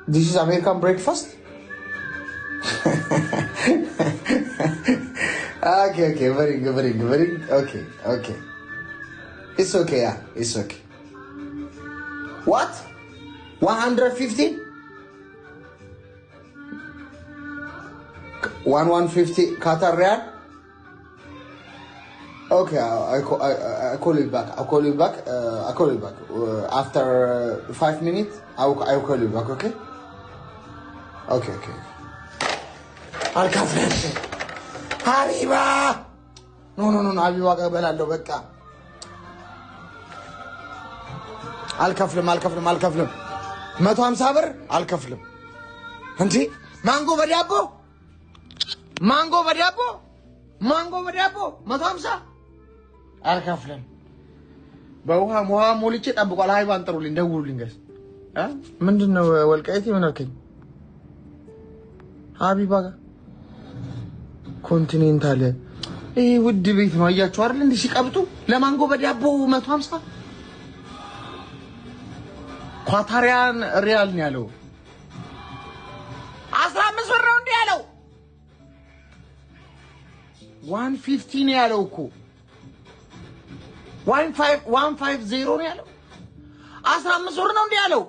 This is American breakfast. Okay, okay, very good, very good, very good. Okay, okay. It's okay, yeah, it's okay. What? 150? 1150 Qatar Riyal? Okay, I call you back. I'll call you back. I'll call you back. After 5 minutes, I will call you back, okay? Okay, okay. አልከፍልም። ሀቢባ፣ no, no, no፣ ሀቢባ ጋር እበላለሁ። በቃ አልከፍልም፣ አልከፍልም፣ አልከፍልም። 150 ብር አልከፍልም። እንዴ፣ ማንጎ በዳቦ፣ ማንጎ በዳቦ፣ ማንጎ በዳቦ 150 አልከፍልም። በውሃ ውሃ ሞልቼ ጠብቋል። ሀቢባን ጥሩልኝ፣ ደውሉልኝ። Guys፣ ምንድን ነው ወልቃይቴ? ምን አልከኝ? ሀቢባ ጋር ኮንቲኔንታል ይህ ውድ ቤት ነው። አያችሁ አይደል? እንዲህ ሲቀብጡ ለማንጎ በዳቦ 150 ኳታሪያን ሪያል ነው ያለው። 15 ብር ነው እንዲህ ያለው። 150 ነው ያለው እኮ፣ 150 ነው ያለው። 15 ብር ነው እንዲህ ያለው።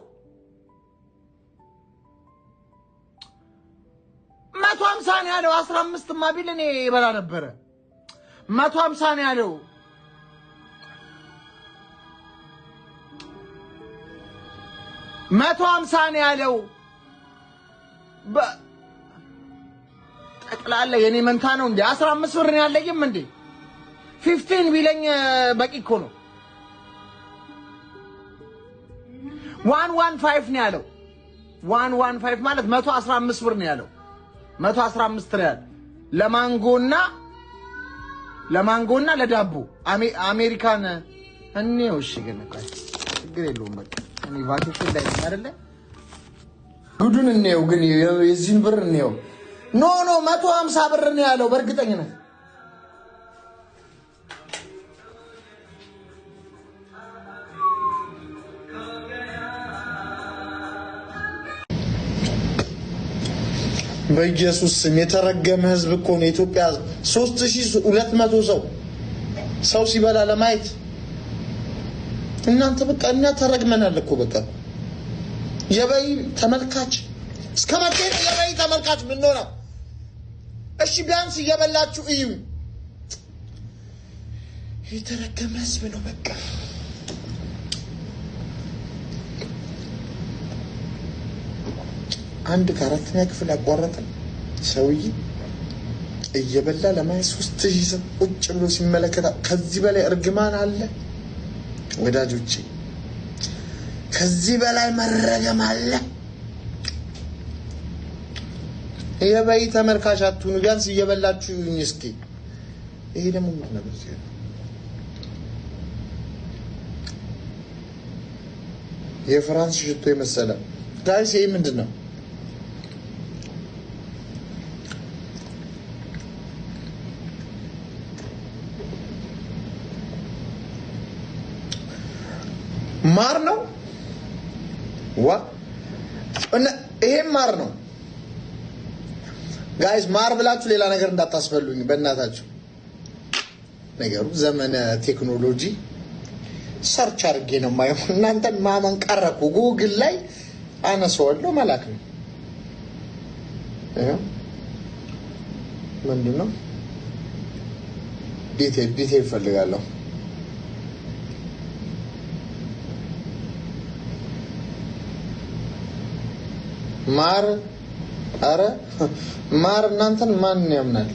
150 ነው ያለው። 15 ማ ቢል እኔ ይበላ ነበረ። 150 ነው ያለው። 150 ነው ያለው። ጠቅላላ የኔ መንታ ነው እንዴ? 15 ብር ነው ያለኝም እንዴ? 15 ቢለኝ በቂ እኮ ነው። 115 ነው ያለው። 115 ማለት 115 ብር ነው ያለው። 115 ሪያል ለማንጎና ለዳቦ አሜሪካን እኔው። እሺ ግን ቆይ ችግር የለውም። በቃ እኔ vacation ላይ ነኝ አይደለ? ጉዱን እንየው ግን፣ የዚህን ብር እንየው። No, no፣ 150 ብር ነው ያለው በእርግጠኝነት። በኢየሱስ ስም፣ የተረገመ ህዝብ እኮ ነው የኢትዮጵያ ህዝብ። 3200 ሰው ሰው ሲበላ ለማየት እናንተ በቃ እኛ ተረግመናል እኮ። በቃ የበይ ተመልካች እስከ መቼ ነው የበይ ተመልካች ምንሆነው? እሺ ቢያንስ እየበላችሁ እዩ። የተረገመ ህዝብ ነው በቃ። አንድ ከአራተኛ ክፍል ያቋረጠ ሰውዬ እየበላ ለማየት 3000 ሰው ቁጭ ብሎ ሲመለከት ከዚህ በላይ እርግማን አለ ወዳጆቼ? ከዚህ በላይ መረገም አለ? የበይ ተመልካች አትሁኑ። ቢያንስ እየበላችሁ ይሁኝ እስኪ። ይሄ ደግሞ ምንድን ነው? በዚህ የፍራንስ ሽቶ የመሰለ guys፣ ይሄ ምንድን ነው? ማር ነው ዋ፣ ይሄም ማር ነው guys። ማር ብላችሁ ሌላ ነገር እንዳታስበሉኝ በእናታችሁ። ነገሩ ዘመነ ቴክኖሎጂ search አድርጌ ነው የማየው። እናንተን ማመን ቀረኩ። ጉግል ላይ አነሳዋለሁ፣ መላክ ነው። ይኸው ምንድን ነው? Detail detail እፈልጋለሁ። ማር፣ አረ ማር፣ እናንተን ማን ያምናል?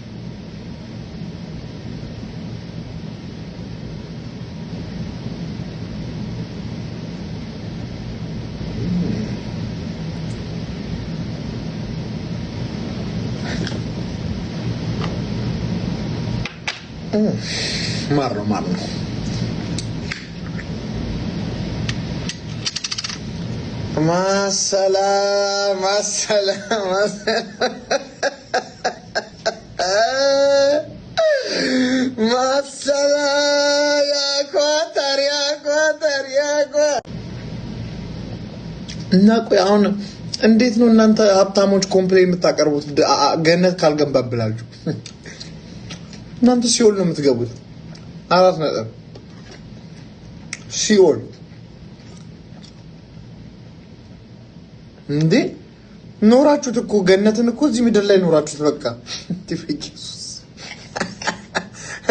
ማር ነው፣ ማር ነው። ማሰላም ማሰላም ማሰላም፣ ያ ኳታር፣ ያ ኳታር፣ ያ ኳታር። እና ቆይ አሁን እንዴት ነው እናንተ ሀብታሞች complain የምታቀርቡት? ገነት ካልገባብላችሁ እናንተ ሲኦል ነው የምትገቡት። አራት ነጥብ፣ ሲኦል። እንዴ፣ ኖራችሁት እኮ ገነትን እኮ እዚህ ምድር ላይ ኖራችሁት። በቃ ኢየሱስ፣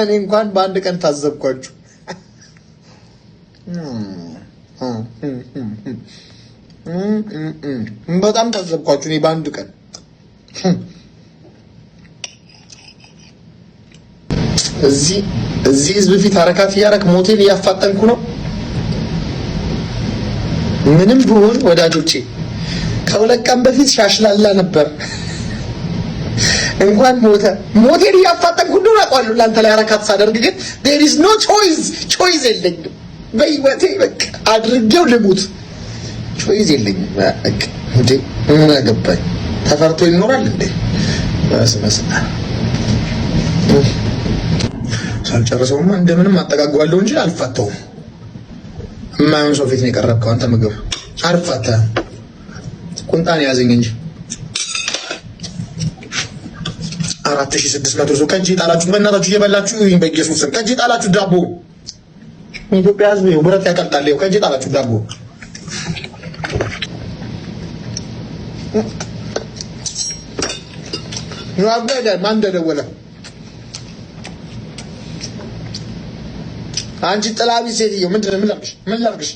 እኔ እንኳን በአንድ ቀን ታዘብኳችሁ። በጣም ታዘብኳችሁ እኔ በአንድ ቀን። እዚህ ህዝብ ፊት አረካት እያረክ ሞቴን እያፋጠንኩ ነው። ምንም ብሆን ወዳጆቼ፣ ከ2 ቀን በፊት ሻሽላላ ነበር። እንኳን ሞተ፣ ሞቴን እያፋጠንኩ እንደሆነ አውቃለሁ። እናንተ ላይ አረካት ሳደርግ ግን there is no choice፣ choice የለኝም በህይወቴ። በቃ አድርጌው ልሙት፣ choice የለኝም። እንዴ፣ ምን አገባኝ? ተፈርቶ ይኖራል እንዴ? በስመ አብ፣ ሳልጨርሰውማ እንደምንም አጠጋጓለሁ እንጂ አልፋተውም። የማይሆን ሰው ፊት ነው የቀረብከው አንተ። ምግብ አልፋተህም። ቁንጣን ያዘኝ እንጂ። 4600 ሰው፣ ከእጅ ጣላችሁ። በእናታችሁ እየበላችሁ፣ በኢየሱስ ስም ከእጅ ጣላችሁ ዳቦ። የኢትዮጵያ ሕዝብ ይኸው ብረት ያቀልጣል። ይኸው ከእጅ ጣላችሁ ዳቦ። ማን እንደደወለ? አንቺ ጥላቢ ሴትዮ ምንድን ነው? ምን ላድርግሽ? ምን ላድርግሽ?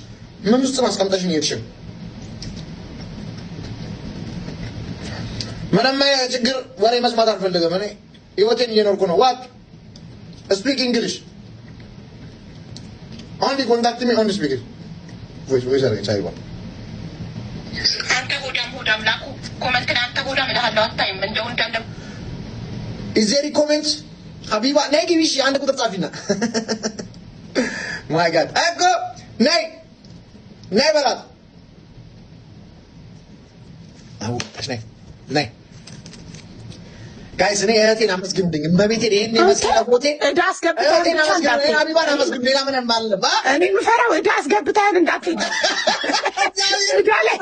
ምን ውስጥ ማስቀምጠሽ ነው የሄድሽው? ምንም ችግር ወሬ መስማት አልፈልግም። እኔ ህይወቴን እየኖርኩ ነው። What? Speak English only, contact me only speak voice፣ voice አድርገኝ ሳይባ። አንተ ሆዳም፣ ሆዳም ላኩ comment ን፣ አንተ ሆዳም እልሃለሁ። አታይም እንደው እንዳለ። Is there comment? ሀቢባ ነይ ግቢ። እሺ፣ አንድ ቁጥር ጻፊና። My God፣ እኮ ነይ ነይ በላት። አውጣሽ፣ ነይ ነይ። Guys፣ እኔ እህቴን አመስግኑልኝ። እመቤቴን ይሄን የመሰለ ሆቴል ዕዳ አስገብተህን እህቴን ብቻ አመስግኑ። እንዳትሄድ። ሀቢባን አመስግኑ። ሌላ ምንም አለ። እኔ የምፈራው ዕዳ አስገብተህን እንዳትሄድ። ዕዳ ላይ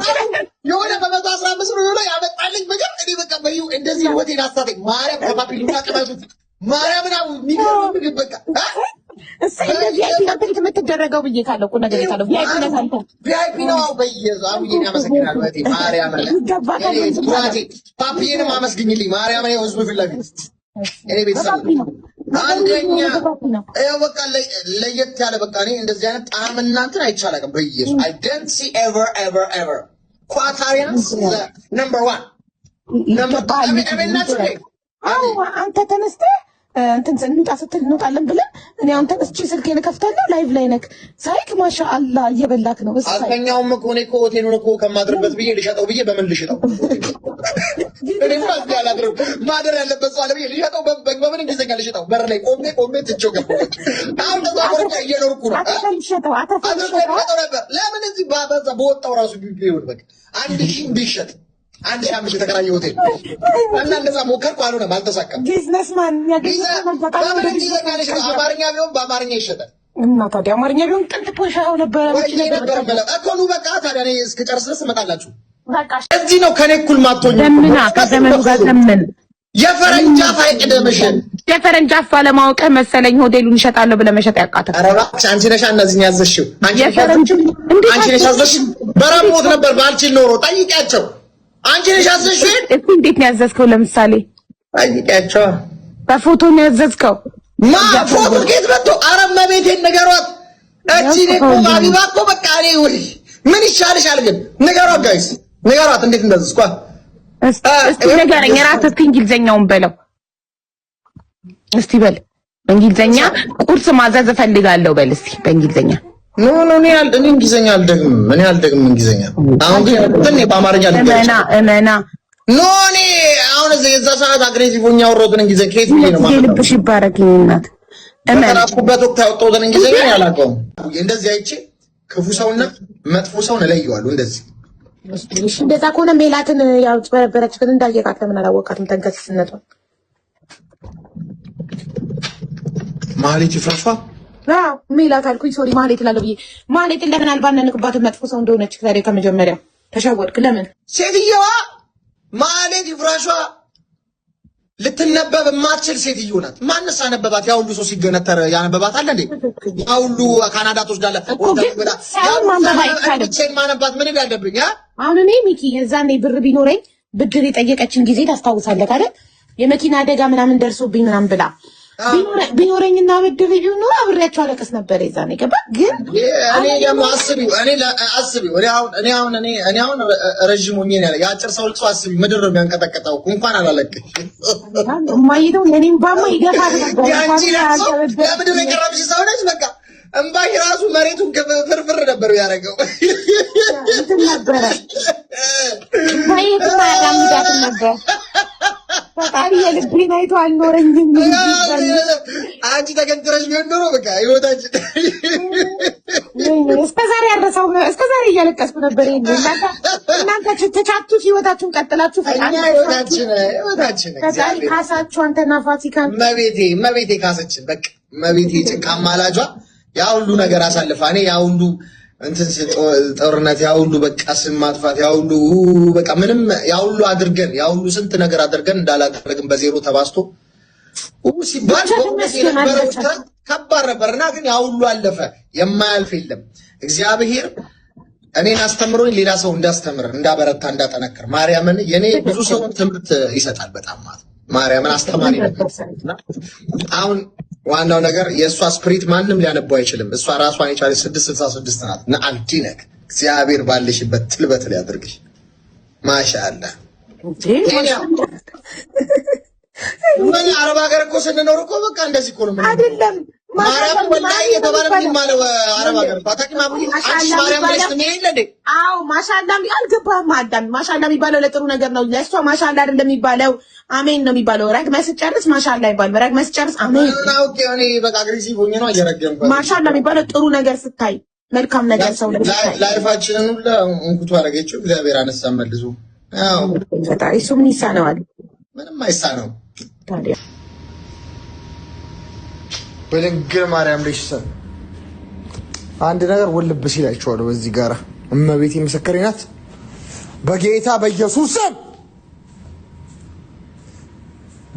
የሆነ በ115 ብር የሆነ ያመጣልኝ ምግብ፣ እኔ በቃ በዩ እንደዚህ ህይወቴን አሳተኝ። ማርያም ከባቢ ሉና ቅመሱት። ማርያምን አቡ የሚገርም ምግብ በቃ። እሰይ፣ እንደ VIP ነው treat የምትደረገው ብዬ ካለው እኮ ነገር ካለው VIP ነህ አንተ። VIP ነው። በየዛ አቡዬን ያመሰግናለሁ። እህቴ ማርያምን ይገባታል። እኔ ኩራቴ፣ ፓፒዬንም አመስግኝልኝ። ማርያምን ይኸው ህዝቡ ፊት ለፊት እኔ ቤተሰብ በፓፒ ነው። አንደኛ በፓፒ ነው። ይኸው በቃ ለየት ያለ፣ በቃ እኔ እንደዚህ አይነት ጣዕም እናንተን አይቻላቅም። በኢየሱስ፣ I don't see ever ever ever። Qatarians number one number ይገባሃል። አዎ፣ አንተ ተነስተህ እንትን እንውጣ ስትል እንውጣለን ብለን እኔ አሁን ተነስቼ ስልኬን እከፍታለሁ። Live ላይ ነክ ሳይክ ማሻአላ እየበላክ ነው። እሰይ። አልተኛውም እኮ። እኔ እኮ ሆቴሉን እኮ ከማድርበት ብዬ ልሸጠው ብዬ፣ በምን ልሽጠው? እኔማ እዚህ አላድርም። ማደር ያለበት ሰው አለ ብዬ ልሸጠው፣ በምን እንግሊዝኛ ልሽጠው? በር ላይ ቆሜ ቆሜ ትቼው ገባሁ። አሁን ከዛ ቆርጬ እየኖርኩ ነው። አትርፈህ ልሸጠው፣ አትርፈህ አድርጎ ልሸጠው። ልሸጠው ነበር። ለምን እዚህ በዛ በወጣው ራሱ ቢሆን በቃ 1000 ቢሸጥ፣ 1500 የተከራየ ሆቴል እና እንደዛ ሞከርኩ፣ አልሆነም፣ አልተሳካም። Businessman። በምን እንግሊዝኛ ልሽጠው? አማርኛ ቢሆን በአማርኛ ይሸጣል። እና ታዲያ አማርኛ ቢሆን ጥንት ፖሻው ነበረ። ወይ ነበር የምለው እኮ። ኑ በቃ ታዲያ እኔ እስክጨርስ ድረስ ትመጣላችሁ። በቃ። እዚህ ነው ከኔ እኩል ማቶኝ። ዘምና፣ ከዘመኑ ጋር ዘምን። የፈረንጅ አፍ አይቅደምሽ። የፈረንጅ አፍ አለማወቅህ መሰለኝ ሆቴሉን እሸጣለሁ ብለህ መሸጥ ያቃተህ። ኧረ እባክሽ፣ አንቺ ነሽ እነዚህን ያዘዝሽው። አንቺ ነሽ የፈረንጅ ያዘዝሽው። እንዴት አንቺ ነሽ ያዘዝሽው። በረሞት ነበር ባልችል ኖሮ፣ ጠይቂያቸው። አንቺ ነሽ ያዘዝሽው። እስኪ እንዴት ነው ያዘዝከው? ለምሳሌ ጠይቂያቸው። በፎቶ ነው ያዘዝከው? ማ ፎቶ ከየት መጥቶ? ኧረ እመቤቴን ንገሯት። እቺ እኔ እኮ ሀቢባ እኮ በቃ እኔ ውይ ምን ይሻልሻል ግን፣ ንገሯት guys፣ ንገሯት እንዴት እንዳዘዝኳ። እስቲ ንገረኝ እራስህ። እስቲ እንግሊዘኛውን በለው እስቲ፣ በል በእንግሊዘኛ፣ ቁርስ ማዘዝ እፈልጋለሁ በል እስቲ በእንግሊዘኛ። No no፣ እኔ እንግሊዘኛ አልደግምም። እኔ አልደግምም እንግሊዘኛ። አሁን ግን እንትን በአማርኛ ልንገርሽ። እመና እመና። No፣ እኔ አሁን እዚህ የዛ ሰዓት aggressive ሆኜ ያወራሁትን እንግሊዘኛ ከየት ብዬ ነው ማለት ነው? ልብሽ ይባረክ እናት፣ እመን። በተላኩበት ወቅት ያወጣሁትን እንግሊዘኛ እኔ አላውቀውም። እንደዚህ አይቼ ክፉ ሰውና መጥፎ ሰውን እለየዋለሁ። እንደዚህ። እንደዛ ከሆነ ሜላትን ያው ጭበረበረች፣ ግን እንዳየቃት ለምን አላወቃትም? ተንከሲስነቷን። ማህሌት ይፍራሿ። አዎ ሜላት አልኩኝ። Sorry፣ ማህሌት እላለሁ ብዬ፣ ማህሌትን ለምን አልባነንክባትም? መጥፎ ሰው እንደሆነች ታዲያ ከመጀመሪያው። ተሸወድክ? ለምን? ሴትየዋ ማለት ይፍራሿ ልትነበብ የማትችል ሴትዮ ናት። ማንስ አነበባት? ያ ሁሉ ሰው ሲገነተር ያነበባት አለ እንዴ? ያ ሁሉ ካናዳ ትወስዳለህ። እኮ ግን ሳይሆን ማንበብ አይቻልም። ብቻዬን ማነባት ምን ያለብኝ? አሁን እኔ ሚኪ የዛኔ ብር ቢኖረኝ ብድር የጠየቀችን ጊዜ ታስታውሳለህ አይደል? የመኪና አደጋ ምናምን ደርሶብኝ ምናምን ብላ ቢኖረኝና ብድር ቢሆን ኖሮ አብሬያቸው አለቅስ ነበር። የዛኔ ገባ። ግን እኔ ደግሞ አስቢው፣ እኔ አስቢው፣ እኔ አሁን ረዥም ሆኜ ነው ያለ የአጭር ሰው ልቅሶ አስቢው፣ ምድር ነው የሚያንቀጠቅጠው። እንኳን አላለቅም። እማዬ ደግሞ የኔም ባማ ይገፋት ነበር። የአንቺ ለቅሶ ለምድር የቀረብሽ ሰው ነች። በቃ እምባሽ ራሱ መሬቱን ፍርፍር ነበር ያደረገው። እንትን ነበረ፣ እምባዬ የትም አያራምዳትም ነበር። ፈጣሪ የልቤን አይቶ አልኖረኝም። አንቺ ተገንትረሽ ቢሆን ኖሮ በቃ ህይወታችን እስከዛሬ ያረሳው እስከዛሬ እያለቀስኩ ነበር። ይሄን እናንተ ተቻችሁ ህይወታችሁን ቀጥላችሁ ፈጣሪ ህይወታችን ህይወታችን ፈጣሪ ካሳችሁ አንተና ፋሲካን። መቤቴ መቤቴ ካሰችን፣ በቃ መቤቴ ጭንቃ አማላጇ ያ ሁሉ ነገር አሳልፋ እኔ ያ ሁሉ እንትን ጦርነት፣ ያ ሁሉ በቃ ስም ማጥፋት፣ ያ ሁሉ በቃ ምንም ያ ሁሉ አድርገን፣ ያ ሁሉ ስንት ነገር አድርገን እንዳላደረግን በዜሮ ተባዝቶ ሲባል በእውነት የነበረው ከባድ ነበርና ግን ያ ሁሉ አለፈ። የማያልፍ የለም። እግዚአብሔር እኔን አስተምሮኝ ሌላ ሰው እንዳስተምር፣ እንዳበረታ፣ እንዳጠነክር ማርያምን የኔ ብዙ ሰው ትምህርት ይሰጣል በጣም ማለት ማርያምን አስተማሪ ነበር። አሁን ዋናው ነገር የእሷ spirit ማንም ሊያነበው አይችልም። እሷ ራሷን የቻለች 666 ናት። ንአንቲ ነክ እግዚአብሔር ባለሽበት ትልበት ሊያደርግሽ ማሻአላህ። ምን አረብ ሀገር እኮ ስንኖር እኮ በቃ እንደዚህ እኮ ነው። አይደለም። ማርያም ወላሂ የተባለ ምን ማለት አረብ ሀገር አታውቂም? አንቺ ማርያም ብለሽ ትምዪ የለ እንዴ? አዎ ማሻአላ አልገባህም? አዳም ማሻአላ የሚባለው ለጥሩ ነገር ነው። ለእሷ ማሻአላ አይደለም የሚባለው፣ አሜን ነው የሚባለው። ረግመህ ስትጨርስ ማሻአላ ይባላል። ረግመህ ስትጨርስ አሜን። አውቄ እኔ በቃ aggressive ሆኜ ነው እየረገምኩ። ማሻአላ የሚባለው ጥሩ ነገር ስታይ፣ መልካም ነገር ሰው ላይ ስታይ። Life ኣችንን ሁላ እንኩቱ አደረገችው። እግዚአብሔር አነሳ መልሶ። አዎ። ፈጣሪ እሱ ምን ይሳነዋል? ምንም አይሳነው። ታዲያ። በድንግል ማርያም ልጅ ስም አንድ ነገር ውልብ ሲላችኋለሁ። በዚህ ጋራ እመቤቴ ምስክሬ ናት። በጌታ በኢየሱስ ስም፣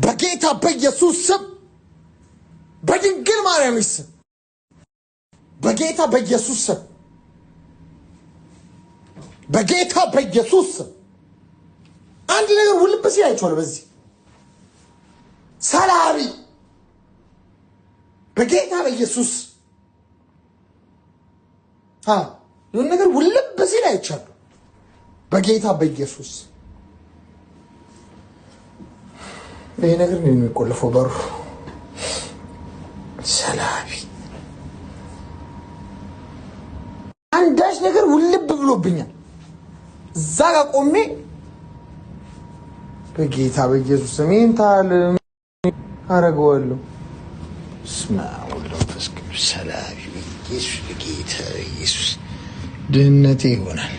በጌታ በኢየሱስ ስም፣ በድንግል ማርያም ልጅ ስም፣ በጌታ በኢየሱስ ስም፣ በጌታ በኢየሱስ ስም አንድ ነገር ውልብ ሲላችኋለሁ። በዚህ ሰላቢ በጌታ በኢየሱስ የሆነ ነገር ውልብ ሲል አይቻለሁ። በጌታ በኢየሱስ ይሄ ነገር ነው የሚቆልፈው በሩ። ሰላቢ አንዳች ነገር ውልብ ብሎብኛል። እዛ ጋር ቆሜ በጌታ በኢየሱስ ስም ይህን ታህል አደርገዋለሁ። በስመ አብ ወወልድ ወመንፈስ ቅዱስ ሰላቢ ኢየሱስ በጌታ ኢየሱስ ድህነቴ ይሆናል።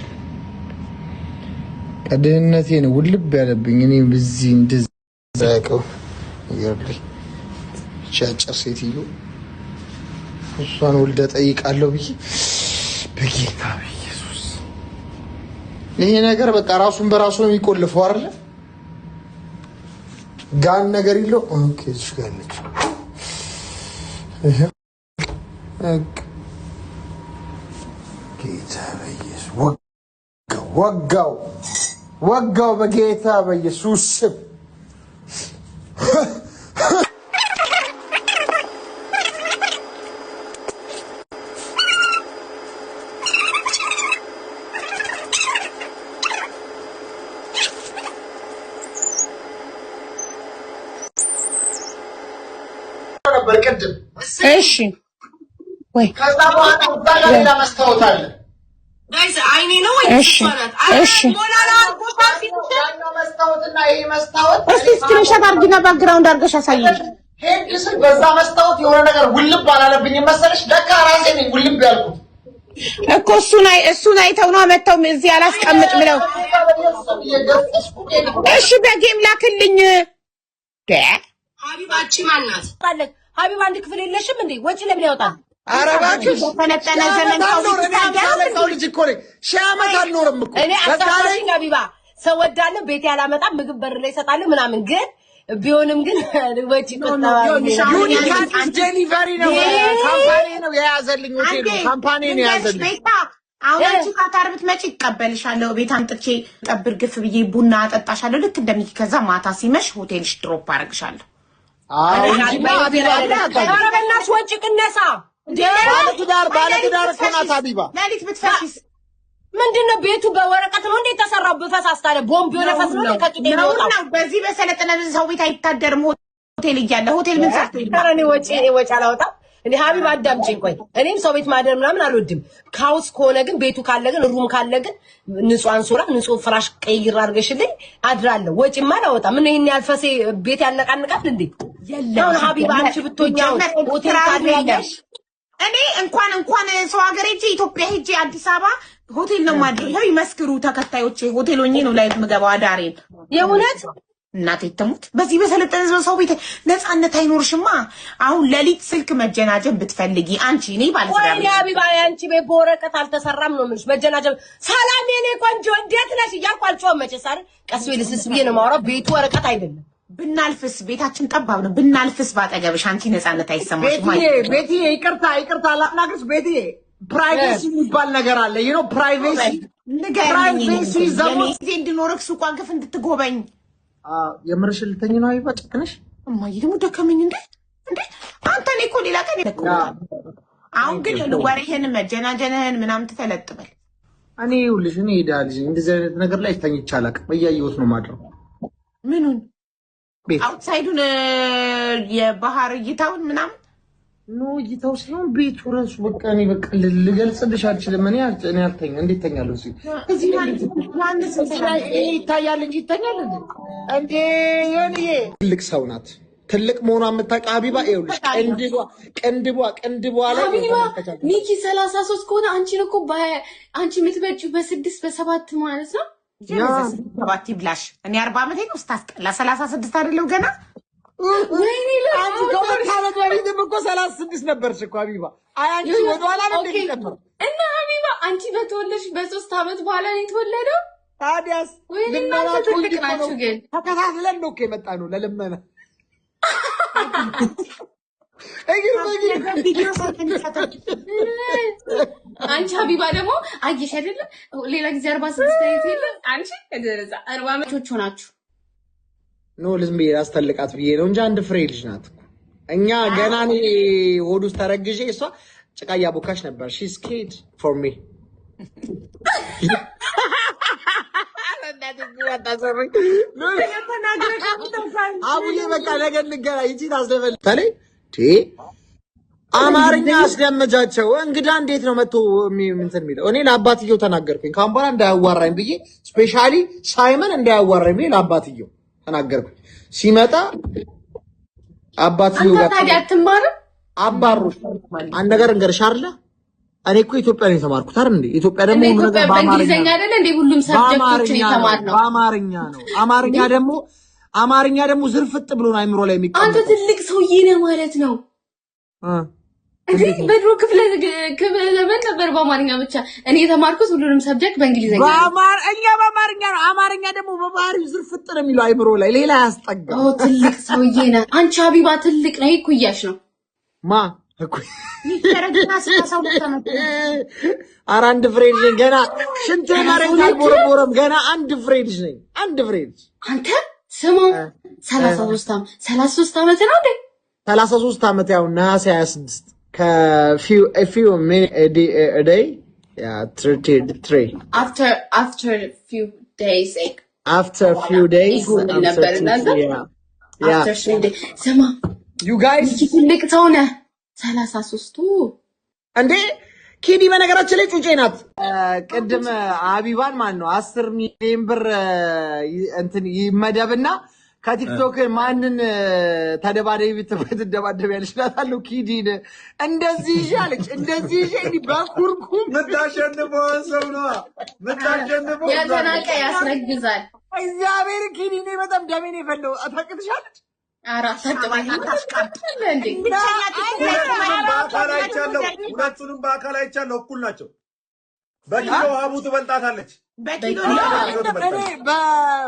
ከድህነቴ ነው ውልብ ያለብኝ። እኔ በዚህ እንደዚህ ያቀው ይርልኝ እቺ አጭር ሴትዮ እሷን ወልደ ጠይቃለሁ ብዬ በጌታ በኢየሱስ ይሄ ነገር በቃ ራሱን በራሱ ነው የሚቆልፈው አይደለ? ጋን ነገር የለው። Okay፣ እዚህ ጋር አለች። በቃ ጌታ በኢየሱስ ወጋው፣ ወጋው፣ ወጋው በጌታ በኢየሱስ ስም። ነበር ቅድም። እሺ ወይ። ከዛ በኋላ እዛ ጋር ሌላ መስታወት አለ። Guys፣ አይኔ ነው ወይ? እሺ። ያኛው መስታወትና ይሄ መስታወት እስቲ screenshot አድርጊና background አድርገሽ አሳይኝ። ሄድ ስል በዛ መስታወት የሆነ ነገር ውልብ አላለብኝም መሰለሽ? ለካ ራሴ ነኝ ውልብ ያልኩት። እኮ እሱን አይተው ነው መተው እዚህ አላስቀምጥ ብለው። እሺ በ game ላክልኝ። ሀቢባቺ ማናት? ሀቢብ አንድ ክፍል የለሽም እንዴ? ወጪ ለምን ያወጣል? ኧረ እባክሽ በሰለጠነ ዘመን ሺህ ሰው ዓመት አልኖርም። ቤት እኔ አምሳ ይታደራል አለቃው ልጅ እኮ ነኝ። 1000 ዓመት አልኖርም እኮ። እኔ በዛ ላይ አስታውሽኝ ሀቢባ፣ ሰው ወዳለሁ፣ ቤቴ አላመጣም፣ ምግብ በር ላይ እሰጣለሁ ምናምን፣ ግን ቢሆንም ግን ወጪ ቁጠባ። ዩኒካንስ delivery ነው፣ company ነው የያዘልኝ ሆቴሉ። አንዴ company ነው ልንገርሽ የያዘልኝ። ቤታ፣ አሁን አንቺ ካታር ብትመጪ ይቀበልሻለሁ። ቤት አምጥቼ ጠብር ግፍ ብዬ ቡና አጠጣሻለሁ። ልክ እንደሚኪ፣ ከዛ ማታ ሲመሽ ሆቴልሽ drop አደርግሻለሁ። አዎ እንጂማ ሀቢባ አታውቅም። ኧረ በእናትሽ ወጪ ቅነሳ። ባለትዳር ባለትዳር እኮ ናት ሀቢባ። ሌሊት ብትፈሺስ? ምንድን ነው፣ ቤቱ በወረቀት ነው እንዴ የተሰራው? ብፈሳስ ታዲያ ቦምብ የሆነ ፈስ ነው እንዴ ከቂጤ ነውር የሚወጣው? ነው። በዚህ በሰለጠነ ሰው ቤት አይታደርም። ሆቴል እያለ ሆቴል ምን ሰርቶ ይብላ? ኧረ እኔ ወጪ አላወጣም። እኔ ሀቢብ አዳምጪኝ ቆይ። እኔም ሰው ቤት ማደር ምናምን አልወድም። House ከሆነ ግን፣ ቤቱ ካለ ግን፣ room ካለ ግን ንጹህ አንሶላ፣ ንጹህ ፍራሽ ቀይር አድርገሽልኝ አድራለሁ። ወጪማ አላወጣም። ምን ይሄን ያህል ፈሴ ቤት ያነቃንቃል እንዴ? አሁን ሀቢባ አንቺ ብትሆኚ አሁን ሆቴል ታድሪያለሽ? እኔ እንኳን ሰው ሀገር ሄጄ ኢትዮጵያ ሄጄ አዲስ አበባ ሆቴል ነው የማድረው። ይኸው ይመስክሩ ተከታዮቼ፣ ሆቴል ሆኜ ነው live ምገባው አዳሬን። የእውነት? እናቴ ትሙት፣ በዚህ በሰለጠነ ሰው ቤት ነፃነት አይኖርሽማ። አሁን ሌሊት ስልክ መጀናጀን ብትፈልጊ አንቺ፣ እኔ ባለትዳር ወይኔ ሀቢባ፣ የአንቺ ቤት በወረቀት አልተሰራም ነው የምልሽ። መጀናጀን ሰላም የኔ ቆንጆ እንዴት ነሽ እያልኩ አልጮህም መቼስ አይደል? ቀስ ብዬ ልስስ ብዬ ነው የማወራው። ቤቱ ወረቀት አይደለም። ብናልፍስ፣ ቤታችን ጠባብ ነው። ብናልፍስ ባጠገብሽ አንቺ ነፃነት አይሰማሽም። ቤትዬ፣ ቤትዬ፣ ይቅርታ ይቅርታ ላናግርሽ። ቤትዬ፣ privacy የሚባል ነገር አለ። You know privacy? ንገሪኝ። Privacy ዘሞ ጊዜ እንድኖርክ ሱቋን ክፍ እንድትጎበኝ። የምርሽን ልተኝ ነው ሀቢባ? ጨክነሽ? እማዬ ደግሞ ደከመኝ። እንዴ እንዴ አንተ፣ እኔ እኮ ሌላ ቀን አሁን ግን ወሬህን መጀናጀንህን ምናምን ትተለጥበል። እኔ ይኸውልሽ፣ እኔ ሄዳ ልጅ እንደዚህ አይነት ነገር ላይ ተኝቼ አላውቅም። እያየሁት ነው ማድረው። ምኑን? ቤት። Outside ኡን የባህር እይታውን ምናምን? No፣ እይታው ሳይሆን ቤቱ ራሱ በቃ እኔ በቃ ልገልጽልሽ አልችልም። እኔ አልተኛ፣ እንዴት ተኛለሁ? እዚህ ዮሐንስ። እዚህ ላይ ይሄ ይታያል እንጂ ይተኛል እንዴ? እንዴ ዮኒዬ ትልቅ ሰው ናት። ትልቅ መሆኗ የምታውቀው ሀቢባ ይኸውልሽ፣ ቅንድቧ ቅንድቧ ቅንድቧ ላይ ሀቢባ፣ ሚኪ 33 ከሆነ አንቺን እኮ አንቺ የምትበልጪው በስድስት በሰባት ማለት ነው። ሰባት ይብላሽ። እኔ 40 ዓመቴ ነው፣ ስታስጠላ። 36 አይደለሁ ገና። ወይኔ! አንቺ ከ2 ዓመት በፊትም እኮ 36 ነበርሽ እኮ ሀቢባ። አይ አንቺ ወደኋላ ነው እንደሚጨምር። እና ሀቢባ፣ አንቺ በተወለድሽ በ3 ዓመት በኋላ ነው የተወለደው። ታዲያስ። ወይኔ! ልመና እናንተ ቆንጆ ትልቅ እኮ ነው። ናችሁ ግን። ተከታትለን ነው እኮ የመጣ ነው ለልመና። እግር በእግር። አንቺ ሀቢባ ደግሞ አየሽ አይደለም፣ ሌላ ጊዜ 46 አይነት የለም። አንቺ 40 ዓመቶች ሆናችሁ። No፣ ዝም ብዬ ላስተልቃት ብዬ ነው እንጂ አንድ ፍሬ ልጅ ናት እኮ። እኛ ገና እኔ ሆድ ውስጥ ተረግዤ እሷ ጭቃ እያቦካች ነበር። She's kid for me። አቡዬ በቃ ነገ እንገናኝ። ይቺ ታስደበል ተለይ አማርኛ አስለመጃቸው። እንግዳ እንዴት ነው መጥቶ እንትን የሚለው? እኔ ለአባትየው ተናገርኩኝ። ካሁን በኋላ እንዳያዋራኝ ብዬ፣ specially ሳይመን እንዳያዋራኝ ብዬ ለአባትየው ተናገርኩኝ። ሲመጣ አባትየው አንተ ጋር ታዲያ አትማርም? አባሮች አንድ ነገር እንገርሽ አይደለ? እኔ እኮ ኢትዮጵያ ነው የተማርኩት አይደል እንዴ? ኢትዮጵያ ደግሞ እንደ ሁሉ ኢትዮጵያ ነገር በአማርኛ በእንግሊዝኛ ነው። አይደለ እንደ ሁሉም subject ኦችን በአማርኛ ነው። የተማርነው? በአማርኛ ነው። አማርኛ ደግሞ ዝርፍጥ ብሎ ነው አይምሮ ላይ አንተ የሚቀመጠው። ትልቅ ሰውዬ ነህ ማለት ነው። እንዴ፣ በድሮ ክፍለ ዘመን ነበር በአማርኛ ብቻ። እኔ የተማርኩት ሁሉንም subject በእንግሊዝኛ ነው። እኛ በአማርኛ ነው። አማርኛ ደግሞ በባህሪው ዝርፍጥ ነው የሚለው አይምሮ ላይ፣ ሌላ ያስጠጋ። ኦ፣ ትልቅ ሰውዬ ነህ አንቺ ሀቢባ፣ ትልቅ ነህ። እኩያሽ ነው። ማ እኮ? ኧረ አንድ ፍሬ ልጅ ነኝ ገና። ሽንት መሬት አልቦረቦረም ገና። አንድ ፍሬ ልጅ ነኝ። አንድ ፍሬ ልጅ። አንተ ስማ፣ 33 ዓመት፣ 33 ዓመት ነው እንዴ? 33 ዓመት፣ ያው ነሐሴ 26 ከ few day 33. After few days. After few days. ይሁን ነበር እናንተ። After few days። ስማ You guys. ትልቅ ሰው ነህ። 33ቱ። እንዴ ኪዲ፣ በነገራችን ላይ ጩጬ ናት። ቅድም አቢባን ማን ነው 10 ሚሊዮን ብር እንትን ይመደብና ከቲክቶክ ማንን ተደባደቢ ትደባደብ ያለች እላታለሁ። ኪዲን እንደዚህ ይዤ አለች፣ እንደዚህ ይዤ እንዲህ በኩርኩም። የምታሸንፈውን ሰው ነዋ የምታሸንፈው። ያልተናቀ ያስረግዛል። እግዚአብሔር፣ ኪዲ እኔ በጣም ደሜን የፈለው ታውቅትሻለች። ሁለቱንም በአካል አይቻለሁ። እኩል ናቸው። በኪሎ ሀቡ ትበልጣታለች።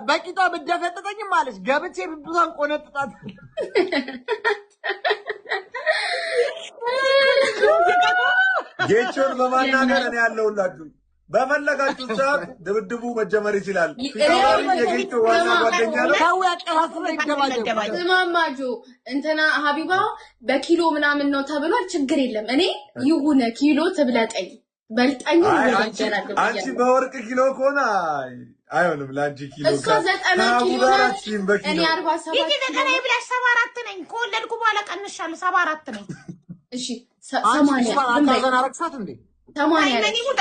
በቂጧ ብደፈጥጠኝም አለች ገብቼ ብብቷን ቆነጥጣት። ጌቾን በማናገር እኔ ያለሁላችሁ በፈለጋችሁ ሰዓት ድብድቡ መጀመር ይችላል። የጌቾ ዋና ጓደኛ ነው። ስማማጆ እንትና ሀቢባ በኪሎ ምናምን ነው ተብሏል። ችግር የለም እኔ ይሁነ ኪሎ ትብለጠኝ በልጠኝ። አንቺ በወርቅ ኪሎ ከሆነ አይሆንም። ለአንቺ ኪሎ እሷ 90 ኪሎ ናት፣ እኔ 47 ዘጠና ብላሽ 74 ነኝ። ከወለድኩ በኋላ ቀንሻለሁ። 74 ነኝ። እሺ 80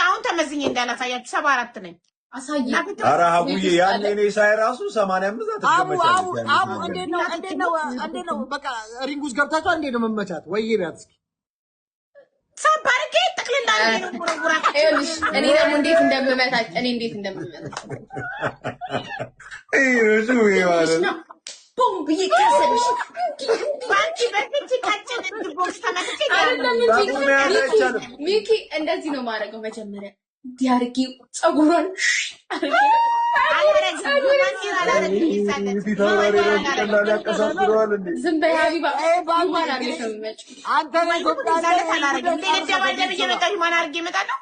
አሁን ተመዝኜ እንዳላሳያችሁ 74 ነኝ። አሳየ። ኧረ ሀቡዬ ያኔ እኔ ሳይ ራሱ 85 አትገመቻለች። አቡ እንዴት ነው እንዴት ነው እንዴት ነው? በቃ ring ውስጥ ገብታችኋል። እንዴት ነው መመቻት? ወይ ቢያት እስኪ ሰባርጌ ጠቅልላ ነው ወረውራ። እኔ ደግሞ እንዴት እንደምመታች እኔ እንዴት እንደምመታች ቡም ብዬ ከሰልሽ ሚኪ እንደዚህ ነው የማደርገው። መጀመሪያ እንዲህ አድርጌ ፀጉሯን ዝም በይ ሀቢባ።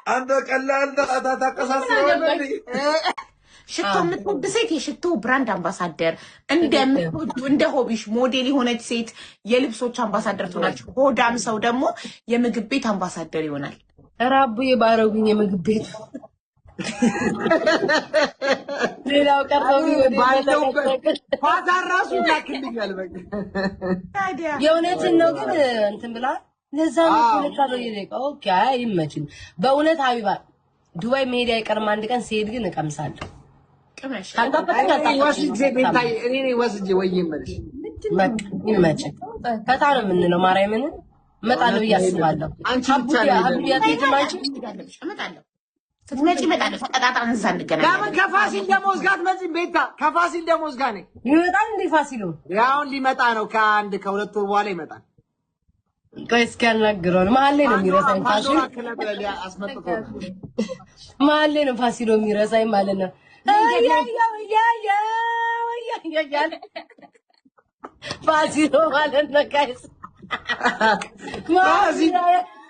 አንተ ቀላል ታቀሳስረዋል። ሽቶ የምትወድ ሴት የሽቶ brand ambassador፣ እንደ hobby ሽ ሞዴል የሆነች ሴት የልብሶች አምባሳደር ትሆናለች። ሆዳም ሰው ደግሞ የምግብ ቤት አምባሳደር ይሆናል። ራቡ የባረጉኝ የምግብ ቤት ሌላው ቀርቶ ፋዛር ራሱ ይላክልኛል። የእውነትን ነው ግን እንትን ብላ ለዛ ነው okay። አይ ይመችኝ በእውነት ሀቢባ ዱባይ መሄድ አይቀርም አንድ ቀን ሲሄድ ግን እቀምሳለሁ። ይመችህ። ፈታ ነው የምንለው። ማርያምን እመጣለሁ ብዬ አስባለሁ። ስትመጪ እመጣለሁ። ተቀጣጣን እዛ እንገናኛለን። ለምን ከፋሲል ደሞዝ ጋር አትመጪም? ቤታ ከፋሲል ደሞዝ ጋር ነኝ። ይመጣል እንዴ ፋሲሉ? አሁን ሊመጣ ነው። ከአንድ ከሁለት ወር በኋላ ይመጣል። ቆይ እስኪ ያናግረው ነው። መሀል ላይ ነው የሚረሳኝ ፋሲል። መሀል ላይ ነው ፋሲሎ የሚረሳኝ ማለት ነው። ፋሲሎ ማለት ነው guys። ፋሲል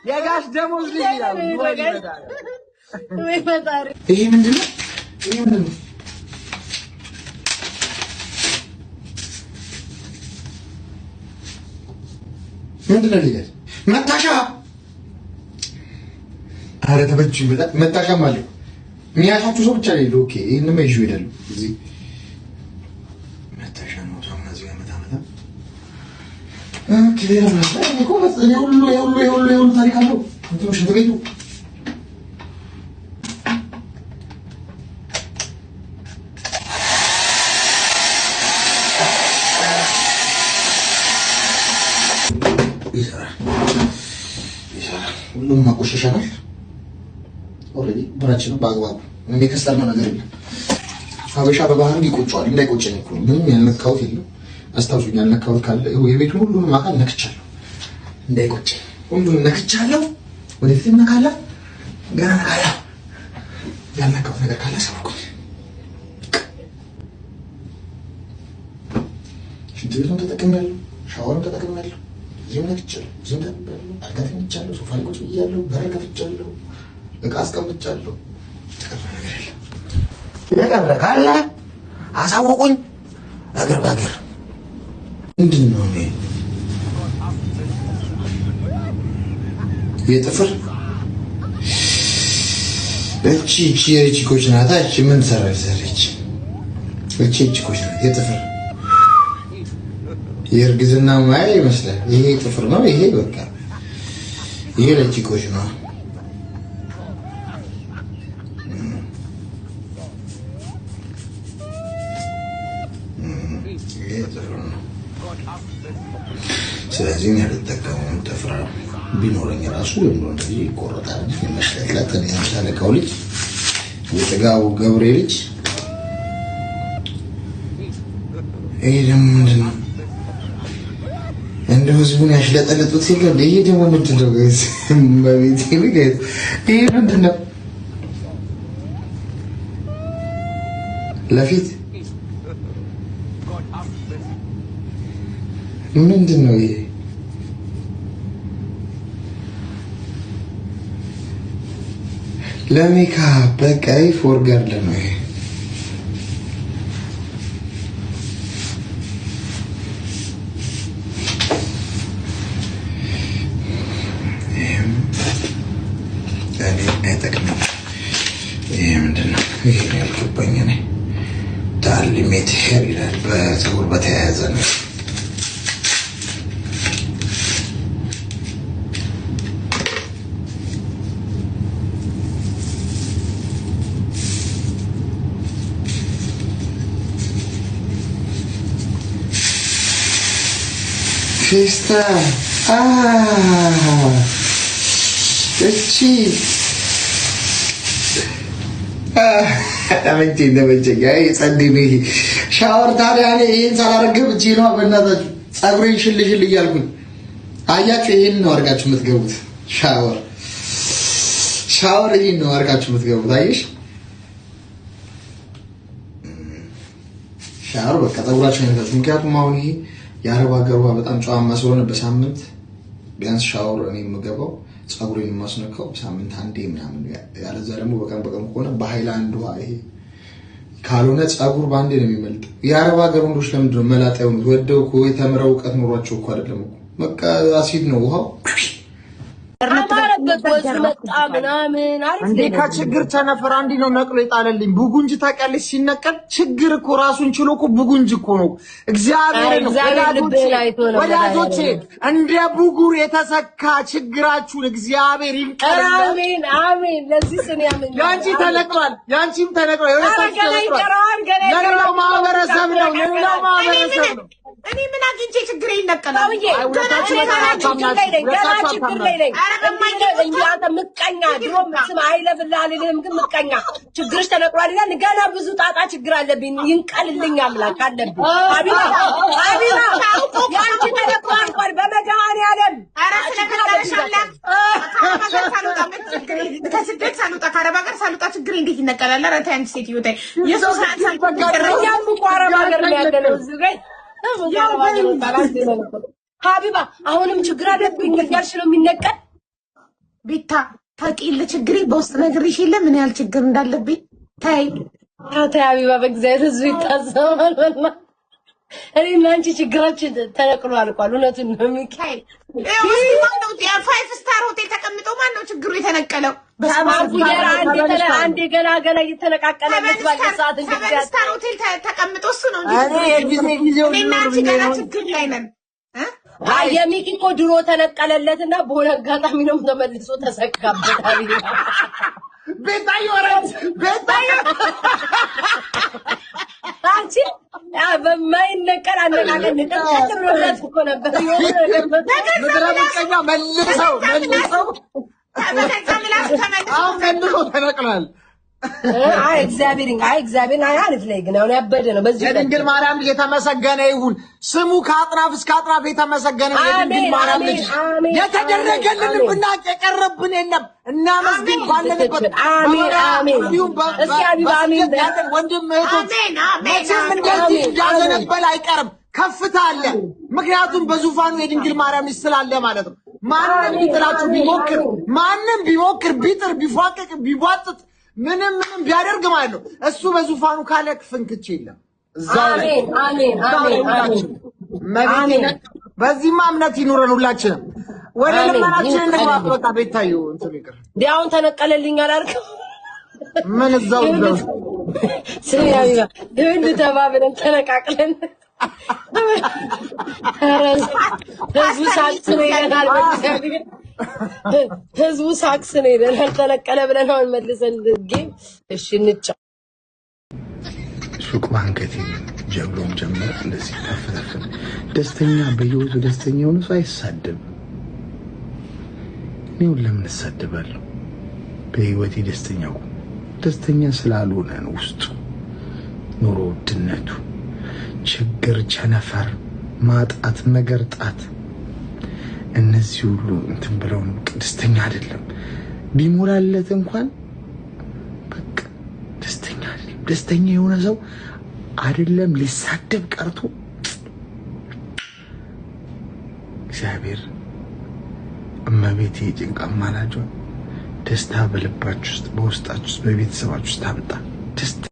የጋሽ ደሞዝ ልጅ ይላል። ይሄ ምንድን ነው? ይሄ ምንድን ነው? ምንድን ነው? ልጅ መታሻ። ኧረ ተበጁኝ በጣም መታሻም አለ። የሚያሻችሁ ሰው ብቻ ነው። okay ይሄንማ ይዤው እሄዳለሁ። እዚህ መታሻ ነው። ሳሙና እዚህ ጋር መታ መታ። okay ሌላ ምን አለ? እኮ ሁሉ ሁሉ ሁሉ ሁሉ ታሪክ አለው። እንትኑ ሽንት ቤቱ ይሰራል ይሰራል። ሁሉም ማቆሸሸናል። already ብራችንን በአግባቡ ምንም የከሰርነው ነገር የለም። ሀበሻ በባህሉ ይቆጨዋል። እንዳይቆጨኝ እኮ ነው። ምንም ያልነካሁት የለም። አስታውሱኝ፣ ያልነካሁት ካለ የቤቱን ሁሉንም አካል ነክቻለሁ። እንዳይቆጨኝ ሁሉንም ነክቻለሁ። ወደፊት ነካለ፣ ገና ነካለ። ያልነካሁት ነገር ካለ አሳውቁኝ። ሽንት ቤቱን ተጠቅሜያለሁ፣ ሻወርም ተጠቅሜያለሁ። እዚህም ነክቻለሁ፣ እዚህም ተጠቅሜያለሁ። አልጋ ተኝቻለሁ፣ ሶፋ ላይ ቁጭ ብያለሁ፣ በር ከፍቻለሁ፣ እቃ አስቀምጫለሁ። የቀረ ነገር የለም። የቀረ ካለ አሳውቁኝ። እግር በእግር ምንድን ነው የጥፍር እቺ እቺ የቺኮች ናት። እቺ ምን ትሰራለች? ዘረች እቺ ቺኮች ናት። የጥፍር የእርግዝና ማያ ይመስላል። ይሄ ጥፍር ነው። ይሄ በቃ ይሄ ለቺኮች ነው። ይሄ ጥፍር ነው። ስለዚህ እኔ አልጠቀመውም። ጥፍር ቢኖረኝ ራሱ እንደዚህ ይቆረጣል እንጂ የመሽለጥለጥ እኔ የሻለቃው ልጅ የጥጋቡ ገብሬ ልጅ። ይሄ ደግሞ ምንድን ነው? እንደ ህዝቡን ያሽለጠለጡት የለ። ይሄ ደግሞ ምንድን ነው? Guys በቤት guys ይሄ ምንድን ነው? ለፊት ምንድን ነው ይሄ? ለሜካፕ በቃ for girl ነው ይሄ። ይሄም እኔ አይጠቅምም። ይሄ ምንድን ነው? ይሄ ነው ያልገባኝ እኔ። ዳልሜት hair ይላል። በፀጉር በተያያዘ ነው። ፌስታል እቺ ተመቸኝ ተመቸኝ። አይ ጸዴ ነው ይሄ ሻወር። ታዲያ እኔ ይሄን ሳላደርግ ገብቼ ነዋ። በእናታችሁ ፀጉሬን ሽል ሽል እያልኩኝ አያችሁ። ይሄን ነው አድርጋችሁ የምትገቡት ሻወር ሻወር ይሄን ነው አድርጋችሁ የምትገቡት። አየሽ ሻወር በቃ ፀጉራችሁ አይነካችሁ። ምክንያቱም አሁን ይሄ የአረብ ሀገር ውሃ በጣም ጨዋማ ስለሆነ በሳምንት ቢያንስ ሻወር እኔ የምገባው ፀጉሬን የማስነካው በሳምንት አንዴ ምናምን፣ ያለዛ ደግሞ በቀን በቀን ከሆነ በሃይላንድ ውሃ ይሄ ካልሆነ ፀጉር በአንዴ ነው የሚመልጠው። የአረብ ሀገር ወንዶች ለምንድን ነው መላጣ የሆኑት? ወደው እኮ የተምረው እውቀት ኖሯቸው እኮ አይደለም እኮ በቃ አሲድ ነው ውሃው። አማረበት ወዙ መጣ ምናምን አሪፍ እንዴ ከችግር ቸነፈር አንዲ ነው ነቅሎ የጣለልኝ። ቡጉንጅ ታውቂያለሽ? ሲነቀል ችግር እኮ ራሱን ችሎ እኮ ቡጉንጅ እኮ ነው። እግዚአብሔር ነው ወዳጆቼ፣ እንደ ቡጉር የተሰካ ችግራችሁን እግዚአብሔር ይንቀል። አሜን አሜን። ለዚህ ስን ያምን ያንቺ ተነቅሏል፣ ያንቺም ተነቅሏል። የሁለታችሁ ተነቅሏል። ለሌላው ማህበረሰብ ነው፣ ለሌላው ማህበረሰብ ነው። እኔ ምን አግኝቼ ችግሬ ይነቀላል? ገና ችግር ላይ ነኝ። አንተ ምቀኛ፣ ድሮም ስም አይለፍልህ አልልህም፣ ግን ምቀኛ ችግርሽ ተነቅሏል ይላል። ገና ብዙ ጣጣ ችግር አለብኝ። ይንቀልልኝ አምላክ አለብኝ። ሀቢባ ሀቢባ፣ ያንቺ ተነቅሎ አልቋል። በመድኃኒዓለም ከስደት ሳልወጣ ከአረብ ሀገር ሳልወጣ ችግሬ እንዴት ይነቀላል? ኧረ ተይ አንቺ ሴትዮ ተይ። እኛም እኮ አረብ ሀገር ነው ያለነው እዚህ ጋር ሀቢባ አሁንም ችግር አለብኝ እያልሽ ነው የሚነቀል። ቤታ ታውቂ የለ ችግሬ በውስጥ ነግሬሽ የለ ምን ያህል ችግር እንዳለብኝ። ተይ ተይ ሀቢባ፣ በእግዚአብሔር ህዝብ ይታዘባል። እኔ እና አንቺ ችግራችን ተነቅሎ አልቋል። እውነቱን ነው ሚኪ። Five star ሆቴል ተቀምጦ ማን ነው ችግሩ የተነቀለው? አንዴ ገና ገና እየተነቃቀለበት ባለ ሰዓት Seven star ሆቴል ተቀምጦ እሱ ነው እንጂ እኔ እና አንቺ ገና ችግር ላይ ነን። አይ የሚኪ እኮ ድሮ ተነቀለለትና በሆነ አጋጣሚ ነው ተመልሶ ተሰካበት። ቤታዮ ወረድ ቤታዮ አንቺ በማይነቀል አነቃቀል ንቀል ብሎለት እኮ ነበር። ምድረ ምቀኛ መልሰው መልሰው አሁን መልሶ ተነቅሏል። አይ እግዚአብሔር አይ እግዚአብሔር አይ አሪፍ ላይ ግን አሁን ያበደ ነው። በዚህ የድንግል ማርያም ልጅ የተመሰገነ ይሁን። ስሙ ከአጥናፍ እስከ አጥናፍ የተመሰገነ ይሁን። የድንግል ማርያም ልጅ የተደረገልን ብናቅ የቀረብን የለም። እናመስግን ባለንበት። አሜን አሜን። እስኪ ሀቢባ አሜን ያለን ወንድም እህቶች መቼም እንደዚህ እንዳዘነበል አይቀርም። ከፍታ አለ። ምክንያቱም በዙፋኑ የድንግል ማርያም ልጅ ስላለ ማለት ነው። ማንም ቢጥላችሁ ቢሞክር ማንም ቢሞክር ቢጥር ቢፏቅቅ ቢቧጥጥ ምንም ምንም ቢያደርግ ማለት ነው እሱ በዙፋኑ ካለ ፍንክች የለም። እዛው ላይ አሜን አሜን አሜን። በዚህማ እምነት ይኑረን ሁላችንም። ወደ ልመናችን እንግባ። በቃ ቤታዩ እንትን ይቅር። አሁን ተነቀለልኝ አላልክም? ምን እዛው እዛው ስሚ ሀቢባ፣ ይኸውልህ ተባብለን ተነቃቅለን ህዝቡ ሳክስ ነው ይለናል። ህዝቡ ሳክስ ነው ይለናል። ተነቀለ ብለን አሁን መልሰን game እሺ እንጫ ሱቅ ባንከቴ ጀብሎም ጀመረ። እንደዚህ ተፍ ተፍ ደስተኛ በህይወቱ ደስተኛ የሆነ ሰው አይሳደብም። እኔ ለምን እሳደባለሁ? በህይወቴ ደስተኛ ደስተኛ ስላልሆነ ነው። ውስጡ ኑሮ ውድነቱ፣ ችግር፣ ቸነፈር፣ ማጣት፣ መገርጣት እነዚህ ሁሉ እንትን ብለው ነው። ደስተኛ አይደለም። ቢሞላለት እንኳን በቃ ደስተኛ አይደለም። ደስተኛ የሆነ ሰው አይደለም ሊሳደብ ቀርቶ እግዚአብሔር እመቤቴ የጭንቅ አማላጇ ደስታ በልባችሁ ውስጥ፣ በውስጣችሁ ውስጥ፣ በቤተሰባችሁ ውስጥ ታምጣ። ደስታ።